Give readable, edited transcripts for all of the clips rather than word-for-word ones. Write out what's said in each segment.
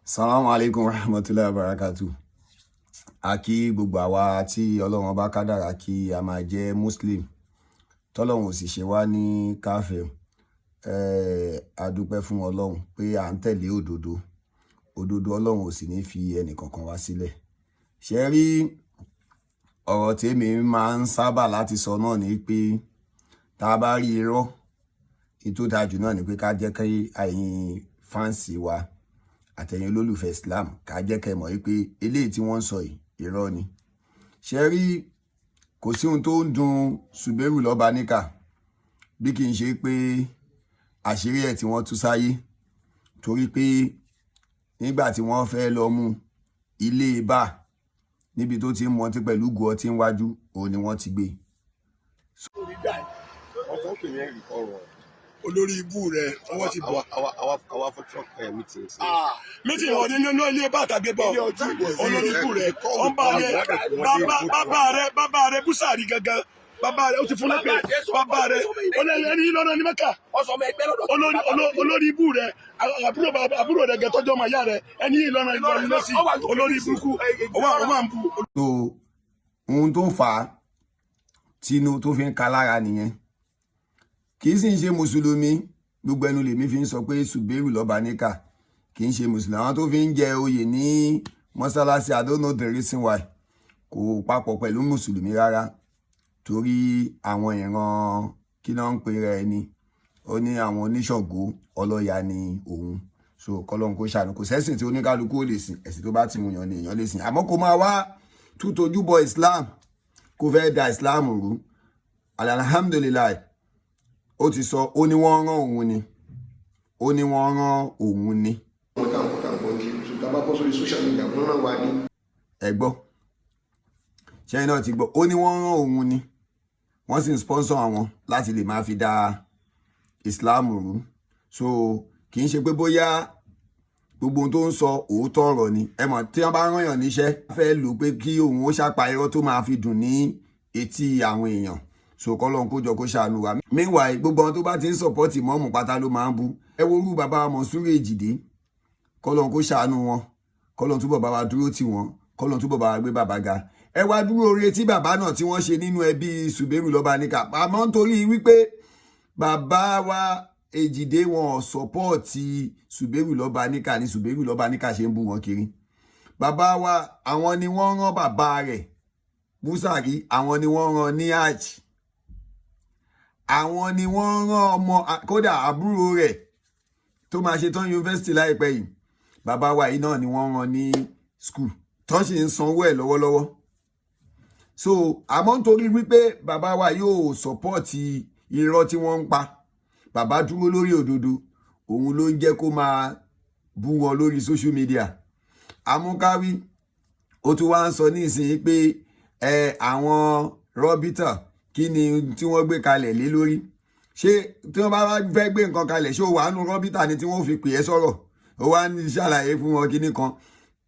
Salamu alaikum rahmatulahi barakatu. A kí gbogbo àwa tí Ọlọ́run bá kádàrá kí a máa jẹ́ Muslim, tọ́lọ́run ò sì ṣe wá ní káfíìn. A dúpẹ́ fún Ọlọ́run pé à ń tẹ̀lé òdodo. Òdodo Ọlọ́run ò sì ní fi ẹnì kankan wá sílẹ̀. Ṣé rí ọ̀rọ̀ tèmi máa ń sábà láti sọ náà ni pé tá a bá rí irọ́, èyí tó dáa jù náà ni pé ká jẹ́ kí ẹ̀yin fans wa àtẹ̀yin olólùfẹ́ Islam, ká jẹ́ kẹ́ mọ̀ wípé eléyìí tí wọ́n ń sọ yìí, irọ́ ni. Ṣé rí, kò sí ohun tó ń dùn Ṣùbẹ́rù lọ́ba níkà bí kì í ṣe pé àṣírí ẹ̀ tí wọ́n tú sáyé, torí pé nígbà tí wọ́n fẹ́ lọ mú ilé bá níbi tó ti ń mọtí pẹ̀lú ìgò ọtí níwájú, òun ni wọ́n ti gbé. Wọ́n tó ń pè ní ẹ̀rí ọ̀rọ̀. Olórí ibú rẹ, ọwọ́ ti bọ̀. Àwa fún truck meeting sí. Méjì wọn nínú ilé bá àtàgbé bọ̀. Olórí ibú rẹ, wọ́n bá rẹ, bàbá rẹ, bàbá rẹ búsàrí gangan, bàbá rẹ ó ti fún lẹ́pẹ̀, bàbá rẹ ẹni lọ́nà ní Mẹ́kà. Olórí ibú rẹ, àbúrò rẹ gẹ̀tọ́jọ́ ọmọ ìyá rẹ, ẹni yìí lọ́nà Ìlọrin lọ́sí, olórí burúkú ọwọ́ àwọn máa ń bu. So ohun tó fà á tínú tó fi ń ka lára nìyẹn. Kì í sì ń ṣe mùsùlùmí. Gbogbo ẹnu lèmi fi ń sọ pé Ṣùbẹ́rù lọ́ba níkà kì í ṣe mùsùlùmí. Àwọn tó fi ń jẹ oyè ní mọ́sálásí, I don't know the reason why, kò papọ̀ pẹ̀lú mùsùlùmí rárá, torí àwọn ìran kí náà ń pe rẹ ni ó ní àwọn oníṣàngó ọlọ́ya ni òun. So kọ́lọ́n kó ṣàánú. Kò sẹ́sìn tí oníkálukú ò lè sìn. Ẹ̀sìn tó bá ti wùyàn ni èèyàn lè sìn, àmọ́ kó máa wá tútojú bọ Islam, kó fẹ́ da Islam rú. Alhamdulillahi, ó ti sọ, ó ní wọ́n rán òun ni, ó ní wọ́n rán òun ni. Wọn táwọn táwọn kí so tá a bá bọ́ sórí social media, wọ́n ràn wá ní. Ẹ gbọ́, ṣẹ́yìn náà ti gbọ́, ó ní wọ́n rán òun ni, wọ́n sì ń sponsor àwọn láti lè máa fi da Islam rú. So kì í ṣe pé bóyá gbogbo ohun tó ń sọ òótọ́ ọ̀rọ̀ ni. Ẹ mọ̀, tí wọ́n bá rán yàn níṣẹ́, fẹ́ lò pé kí òun ó ṣàpá irọ́ tó máa fi dùn ní etí àwọn èèyàn. So kọ́lọ́n kó jọ kó ṣàánú wa. Meanwhile, gbogbo àwọn tó bá ti ń support ìmáàmù pátá ló máa ń bú. Ẹ wo orú bàbá Mọ̀súrù Èjìdé, kọ́lọ́n kó ṣàánú wọn, kọ́lọ́n túbọ̀ bá wa dúró tì wọ́n, kọ́lọ́n túbọ̀ bá wa gbé bàbá ga. Ẹ wá dúró oore tí bàbá náà tí wọ́n ṣe nínú ẹbí Ṣùbẹ́rù lọ́ba níkà, àmọ́ nítorí wípé bàbá wa Èjìdé wọn ò support Ṣùbẹ́rù lọ́ba níkà ní Ṣùbẹ́rù lọ́ba níkà ṣe ń bú wọn kiri. Bàbá wa, àwọn ni wọ́n rán bàbá rẹ̀ Búsàrí, àwọn ni wọ́n rán ní hajj, àwọn ni wọ́n rán ọmọ, kódà àbúrò rẹ̀ tó máa ṣe tán yunifásitì láìpẹ́ yìí, bàbá wa yìí náà ni wọ́n rán ní school tó sì ń sanwó ẹ̀ lọ́wọ́lọ́wọ́. So àmọ́ nítorí wípé bàbá wa yóò support irọ́ tí wọ́n ń pa, bàbá dúró lórí òdodo, òun ló ń jẹ́ kó máa bú wọn lórí social media. Amúkáwí, ó tún wá ń sọ ní ìsinyìí pé ẹ àwọn rọ́bítà, kí ni tí wọ́n gbé kalẹ̀ lé lórí? Ṣé tí wọ́n bá fẹ́ gbé nǹkan kalẹ̀, ṣé ó wà nù rọ́bítà ni tí wọ́n fi pè é sọ̀rọ̀? Ó wá ń ṣàlàyé fún wọn kíní kan.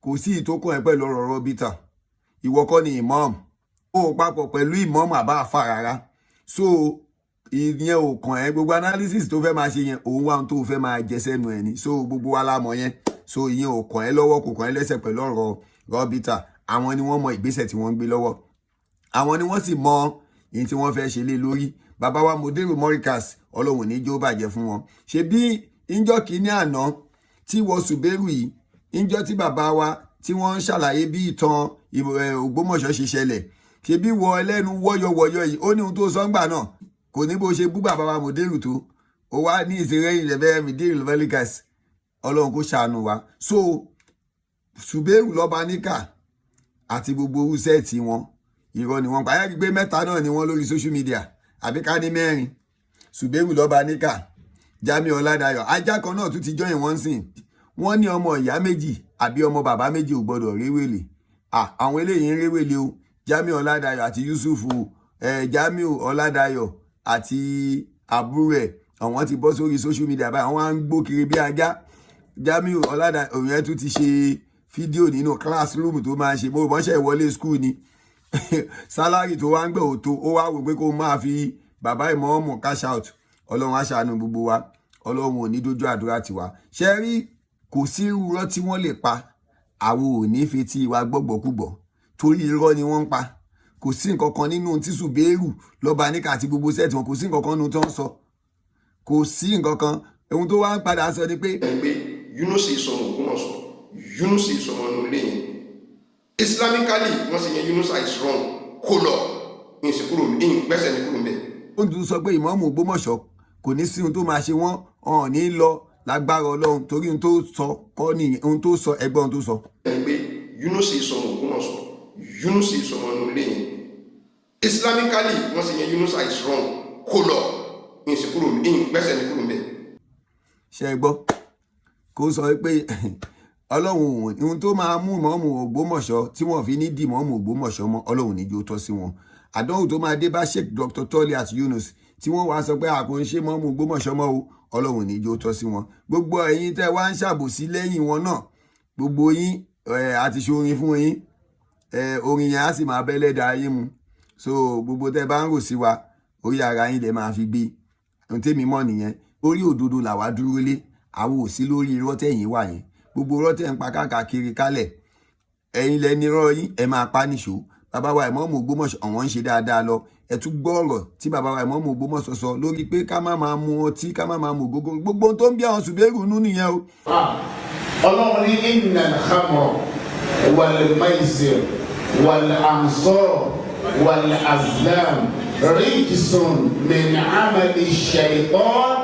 Kò sí ìtókùn ẹ pẹ̀lú ọ̀rọ̀ rọ́bítà. Ìwọ kọ́ ni ìmáàmù, ó papọ̀ pẹ̀lú ìmáàmù àbá àfà rárá. So ìyẹn ò kàn ẹ́. Gbogbo analysis tó fẹ́ máa ṣe yẹn, òun wá ohun tó fẹ́ máa jẹ sẹ́nu ẹ̀ ni. So gbogbo wa la mọ̀ yẹn. So ìyẹn ò kàn ẹ́ lọ́wọ́, kò kàn ẹ́ lẹ́sẹ̀ pẹ̀lú ọ̀rọ̀ rọ́bítà. Àwọn ni wọ́n mọ ìgbésẹ̀ tí wọ́n ń gbé lọ́wọ́, àwọn ni wọ́n sì mọ ìyẹn tí wọ́n fẹ́ ṣe lé lórí. Bàbá wa Modiru Morikas, Ọlọ́run ní jó bàjẹ́ fún wọn. Ṣe bí ìjọ kìíní àná tí wọ́n Ṣùbẹ́rù yìí, ìjọ tí bàbá wa tí wọ́n ń ṣàlàyé bí ìtàn Ògbómọ̀ṣọ́ ṣe ṣẹlẹ̀, ṣe bí wọ ẹlẹ́nu wọ́yọ̀wọ́yọ̀ yìí, ó ní ohun tó sọ ńgbà náà, kò ní bó ṣe bú bàbá wa Modiru tó, ó wá ní ìṣeré rẹ̀ bẹ́ẹ̀. Modiru Morikas, Ọlọ́run kó ṣàánú wa. So Ṣùbẹ́rù lọ́ba níkà àti gbogbo set wọn, irọ́ ni wọ́n pa. Ayé gbé mẹ́ta náà ni wọ́n lórí social media, àbí ká ní mẹ́rin: Ṣùbẹ́rù lọ́ba níkà, Jamiu Ọládàyọ̀, ajá kan náà tún ti join wọ́n sìn. Wọ́n ní ọmọ ìyá méjì àbí ọmọ bàbá méjì ò gbọ́dọ̀ réwèlè. Àwọn eléyìí ń réwèlè o. Jamiu Ọládàyọ̀ àti Yusuf Jamiu Ọládàyọ̀ àti àbúrò ẹ̀, àwọn ti bọ́ sórí social media báyìí, àwọn á ń gbó kiri bí ajá. Jamiu Ọládàyọ̀, òun yẹn tún ti ṣe fídíò nínú classroom tó máa ń ṣe. Mo mọ́ṣẹ́ ìwọlé school ni, salary tó wá ń gbẹ̀ òtó, ó wá wò pé kó máa fi bàbá ìmáàmù cash out. Ọlọ́run á ṣàánú gbogbo wa, Ọlọ́run ò ní dójú àdúrà tiwa. Ṣe rí. Kò sí irú irọ́ tí wọ́n lè pa, àwọn ò ní fetí wa gbọ́gbọ́kúgbọ̀, torí irọ́ ni wọ́n ń pa. Kò sí nǹkan kan nínú tí Sùbẹ́rù lọ́ba níkà àti gbogbo set wọn, kò sí nǹkan kan nínú tó ń sọ, kò sí nǹkan kan. Ohun tó wá ń padà sọ ni pé Ẹni pé Yunus sọmọ Ògbómọ̀ṣọ́, Yunus sọmọ inú ilé yẹn. Islamically, wọ́n sì yẹn Yunus is wrong, kó lọ ìsìn kúrò, ìyìn gbẹ́sẹ̀ ní kúrò mbẹ́. Ó ń tún sọ pé ìmáàmù Ògbómọ̀ṣọ́, kò ní sí ohun tó máa ṣe wọ́n, ọ̀hún ní lọ lágbára Ọlọ́run, torí ohun tó sọ kọ́ nìyẹn. Ohun tó sọ, ẹgbọ́n ohun tó sọ. Ẹni pé Yunus sọmọ Ògbómọ̀ṣọ́, Yunus sọmọ inú ilé yẹn. Islamically, wọ́n sì yẹn Yunus is wrong, kó lọ ìsìn kúrò, ìyìn gbẹ́sẹ̀ ní kúrò mbẹ́. Ṣe é gbọ́? Kó sọ pé Ọlọ́run, ohun tó máa mú ìmáàmù Ògbómọ̀ṣọ́ tí wọ́n fi ní dì ìmáàmù Ògbómọ̀ṣọ́ mọ́, Ọlọ́run ní jó tọ́ sí wọn. Àdánwò tó máa dé bá Sheikh Dr. Toliat Yunus tí wọ́n wá sọ pé àkó ń ṣe ìmáàmù Ògbómọ̀ṣọ́ mọ́ o, Ọlọ́run ní jó tọ́ sí wọn. Gbogbo ẹ̀yin tẹ́ wá ń ṣàbòsí lẹ́yìn wọn náà, gbogbo yín a ti ṣe orin fún yín, orin yẹn á sì máa bẹ́lẹ̀ da yín mu. So gbogbo tẹ́ bá ń rò sí wa, orí ara yín lè máa fi gbé. Ohun tèmi mọ̀ nìyẹn. Orí òdodo làwa dúró lé, àwọn ò sí lórí irọ́ tẹ̀yìn wà yẹn. Gbogbo irọ́ tẹ̀ ń pa káàkiri kálẹ̀, ẹ̀yin lẹni irọ́ yín, ẹ máa pa níṣó. Bàbá wa ìmáàmù Ògbómọ̀ṣọ́, àwọn ń ṣe dáadáa lọ. Ẹ tún gbọ́ ọ̀rọ̀ tí bàbá wa ìmáàmù Ògbómọ̀ṣọ́ sọ lórí pé ká má máa mu ọtí, ká má máa mu ògógó. Gbogbo ohun tó ń bí àwọn Sùbẹ́rù nú nìyẹn o. Ọlọ́run ní innal khamra wal maisir wal ansab wal azlam rijsun min amali shaytan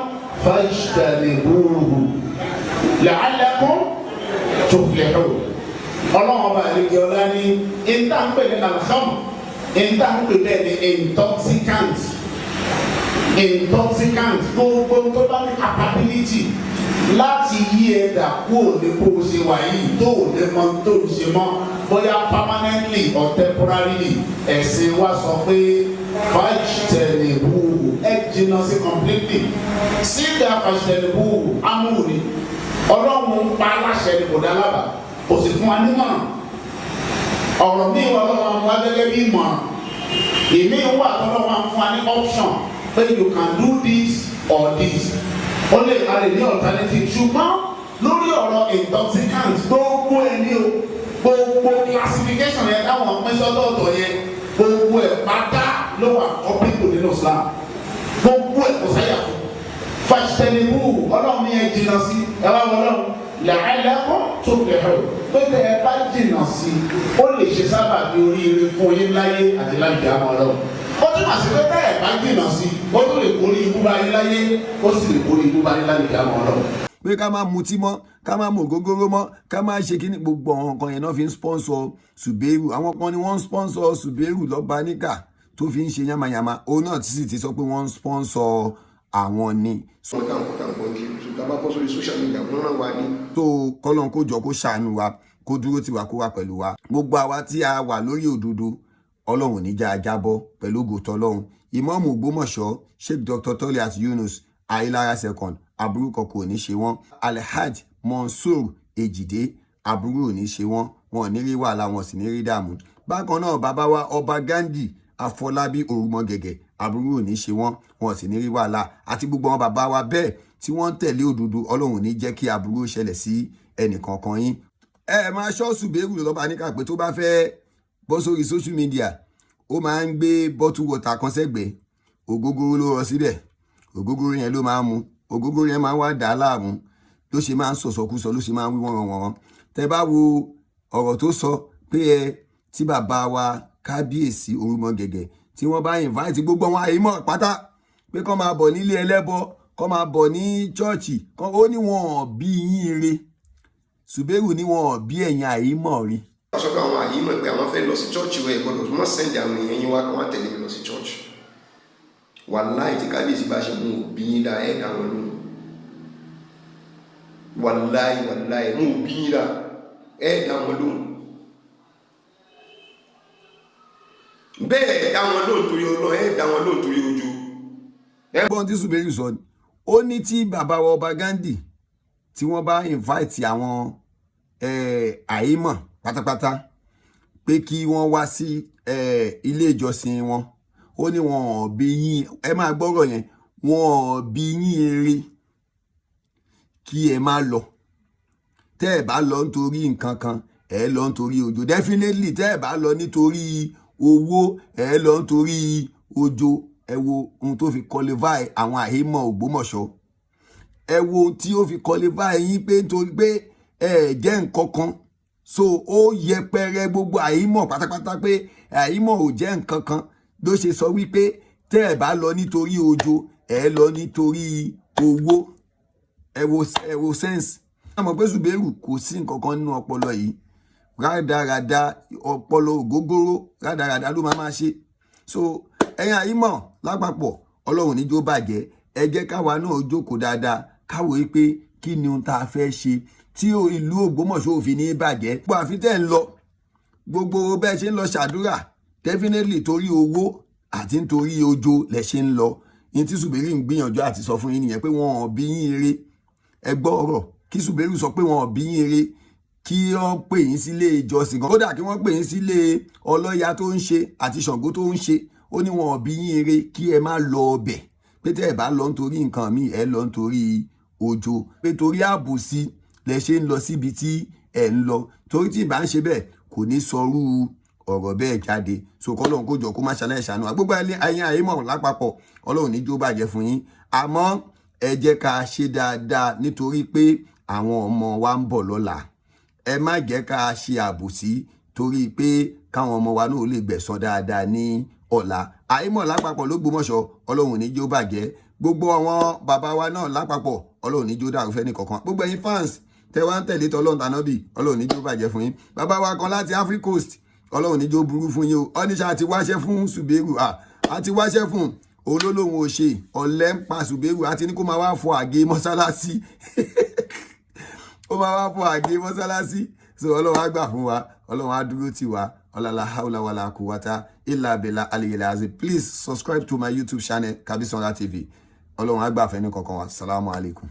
fajtanibuhu la'allakum tuflihun. Ọlọ́run ọba àlejò ọlá ní ìta ń pè ní alhamr, ìta ń pè bẹ́ẹ̀ ní intoxicant. Intoxicant, gbogbo tó bá ní capability láti yí ẹ̀dà kúrò ní bó o ṣe wà yìí, tó o ní mọ tó o ṣe mọ́, bóyá permanently or temporarily, ẹ̀sìn wa sọ pé fajtanibuhu, ẹ jìnnà sí completely. Sídà fajtanibuhu amúhù ni Ọlọ́run ń pa aláṣẹ ni, kò dá lábàá, kò sì fún wa nímọ̀ràn. Ọ̀rọ̀ míì wà lọ́wọ́ àwọn wa gẹ́gẹ́ bí ìmọ̀ràn, ìmíì wà tọ́lọ́ máa ń fún wa ní option pé you can do this or this, ó lè a lè ní alternative. Ṣùgbọ́n lórí ọ̀rọ̀ intoxicant, gbogbo ẹ̀ ní o, gbogbo classification yẹn táwọn pín sọ́tọ̀ọ̀tọ̀ yẹn, gbogbo ẹ̀ pátá ló wà applicable nínú Islam. Gbogbo ẹ̀ kò sáyà fún. Fajtanibuhu, Ọlọ́run ní ẹ jìnnà sí. Ẹ wá wọ Ọlọ́run, la'allakum tuflihun, pé tẹ ẹ bá jìnnà sí, ó lè ṣe sábà bí oríire fún yín láyé àti láti àmọ́ Ọlọ́run. Ó túmọ̀ sí pé tẹ ẹ bá jìnnà sí, ó tún lè kórí ikú bá yín láyé, ó sì lè kórí ikú bá yín láti àmọ́ Ọlọ́run. Pé ká má mutí mọ́, ká má mu ògógóró mọ́, ká má ṣe kíní, gbogbo àwọn nǹkan yẹn náà fi ń sponsor Sùbẹ́rù. Àwọn kan ni wọ́n ń sponsor Sùbẹ́rù lọ́ba níkà tó fi ń ṣe yamayama. Òun náà sì ti sọ pé wọ́n ń sponsor àwọn ni. Wọn táwọn táwọn kan kiri so tá a bá bọ́ sórí social media, wọ́n ràn wá ní. Tó kọ́lọ́n kó jọ kó ṣàánú wa, kó dúró tiwa, kó wà pẹ̀lú wa. Gbogbo àwa tí a wà lórí òdodo, Ọlọ́run ní já a jábọ́ pẹ̀lú ògo tọlọ́run. Ìmáàmù Ògbómọ̀ṣọ́ Sheikh Dr. Toliat Yunus Ailara second, aburú kan kò ní ṣe wọ́n. Alhaj Mansour Ejide, aburú ò ní ṣe wọ́n, wọn ò ní rí wàhálà, wọn sì ní rí dààmú. Bákan náà, bàbá wa Ọba Gandhi Afọlábí Òrùmọgẹ̀gẹ̀, aburú ò ní ṣe wọ́n, wọn sì ní rí wàhálà, àti gbogbo àwọn bàbá wa bẹ́ẹ̀ tí wọ́n ń tẹ̀lé òdodo. Ọlọ́run ní jẹ́ kí aburú ṣẹlẹ̀ sí ẹnìkankan yín. Ẹ máa ṣọ́ Sùbẹ́rù lọ́ba níkà pé tó bá fẹ́ bọ́ sórí social media, ó máa ń gbé bottle water kan sẹ́gbẹ̀ẹ́, ògógóró ló rọ síbẹ̀, ògógóró yẹn ló máa ń mu. Ògógóró yẹn máa ń wá dà á láàmú, ló ṣe máa ń sọ̀sọ̀kúsọ, ló ṣe máa ń wí wọ́nranwọ̀nran. Tẹ bá wo ọ̀rọ̀ tó sọ pé ẹ tí bàbá wa kábíyèsí Orúmọgẹ̀gẹ̀ tí wọ́n bá invite gbogbo àwọn àìmọ̀ pátá pé kọ́ máa bọ̀ nílé ẹlẹ́bọ, kọ́ máa bọ̀ ní chọ́ọ̀chì, ó ní wọn ò bí yín re. Sùbẹ́rù ní wọn ò bí ẹ̀yin àìmọ̀ rí. Wọ́n sọ pé àwọn àyímọ̀ pé àwọn fẹ́ lọ sí church rẹ̀, gbọ́dọ̀ mọ́ send àwọn èèyàn yín wá kí wọ́n tẹ̀lé mi lọ sí church. Wàláì, tí kábíyèsí bá ṣe mú òbí yín dá, ẹ̀ dá wọn lóhùn. Wàláì, wàláì, mú òbí yín dá, ẹ̀ dá wọn lóhùn. Bẹ́ẹ̀ dá wọn lóhùn torí Ọlọ́run, ẹ̀ dá wọn lóhùn torí ojú. Ẹgbọ́n tí Sùbẹ́rù sọ ni, ó ní tí bàbá wa Ọba Gandhi tí wọ́n bá invite àwọn àìmọ̀ pátápátá pé kí wọ́n wá sí ilé ìjọsìn wọn, ó ní wọn ò bí yín, ẹ máa gbọ́rọ̀ yẹn, wọn ò bí yín rí kí ẹ má lọ. Tẹ́ ẹ̀ bá lọ nítorí nǹkan kan, ẹ̀ lọ nítorí ojo. Definitely, tẹ́ ẹ̀ bá lọ nítorí owó, ẹ̀ lọ nítorí ojo. Ẹ wo ohun tó fi qualify àwọn àhímọ̀ Ògbómọ̀ṣọ́. Ẹ wo ohun tí ó fi qualify yín pé nítorí pé ẹ jẹ́ nǹkan kan, so ó yẹpẹrẹ gbogbo àhímọ̀ pátápátá pé àhímọ̀ ò jẹ́ nǹkan kan, ló ṣe sọ wípé tẹ́ ẹ̀ bá lọ nítorí ojo, ẹ lọ nítorí owó. Ẹ wo sense. Ẹ mọ̀ pé Zubairu kò sí nǹkan kan nínú ọpọlọ yìí. Rádaràda, ọpọlọ ògógóró, rádaràda ló máa máa ṣe. So ẹ̀yin àyímọ̀ lápapọ̀, Ọlọ́run níjó bàjẹ́. Ẹ jẹ́ káwa náà jókòó dáadáa, káwo pé kí ni ohun tá a fẹ́ ṣe tí ìlú Ògbómọ̀ṣọ́ ò fi ní bàjẹ́. Gbogbo àfi tẹ́ ń lọ, gbogbo bẹ́ẹ̀ ṣe ń lọ ṣàdúrà, definitely torí owó àti nítorí ojo lẹ̀ ṣe ń lọ. Ní tí Zubairu ń gbìyànjú àti sọ fún yín nìyẹn pé wọn ò bí yín eré. Ẹ gbọ́ ọ̀rọ̀ kí Zubairu sọ pé wọn ò bí yín eré kí wọ́n pè yín sílé ìjọsìn kan, kódà kí wọ́n pè yín sílé ọlọ́ya tó ń ṣe àti Ṣàngó tó ń ṣe. Ó ní wọn ò bí yín eré kí ẹ má lọ ọbẹ̀, pé tẹ́ ẹ bá lọ nítorí nǹkan míì, ẹ lọ nítorí ojo, pé torí àbòsí lẹ ṣe ń lọ síbi tí ẹ ń lọ, torí tí ìbá ń ṣe bẹ́ẹ̀, kò ní sọrú ọ̀rọ̀ bẹ́ẹ̀ jáde. So kọ́lọ́run kó jọ kó má ṣàlàyé ṣàánú wa. Gbogbo ẹ̀yin àyèmọ̀ lápapọ̀, Ọlọ́run ní jó bàjẹ́ fún yín. Àmọ́ ẹ jẹ́ ká ṣe dáadáa nítorí pé àwọn ọmọ wa ń bọ̀ lọ́la. Ẹ má jẹ́ ká ṣe àbòsí torí pé káwọn ọmọ wa náà lè gbẹ̀san dáadáa ní ọ̀la. Àìmọ̀ lápapọ̀ l'Ógbómọ̀ṣọ́, Ọlọ́run ní jó bàjẹ́. Gbogbo àwọn bàbá wa náà lápapọ̀, Ọlọ́run ní jó dàrú fẹ́ nìkankan. Gbogbo ẹ̀yin fans tẹ wá ń tẹ̀lé tọ́lọ́run tànábì, Ọlọ́run ní jó bàjẹ́ fún yín. Bàbá wa kan láti Ivory Coast, Ọlọ́run ní jó burú fún yín o. Ọ́níṣà àti wáṣẹ́ fún Zubairu, àti wáṣẹ́ fún òun ló lóun ò ṣe. Ọ̀lẹ́ ń pa Zubairu àti ní kó máa wá fọ àgé mọ́sálásí, ó máa wá fọ àgé mọ́sálásí. So Ọlọ́run á gbà fún wa, Ọlọ́run á dúró tì wá. Ọlọ́lá haúlá wàlá kúwátá ilà abẹ́là aliyẹlẹ azi. Please subscribe to my YouTube channel, Kabisonra TV. Ọlọ́run á gbà fẹ́ ní kankan wa. Salamu alaykum.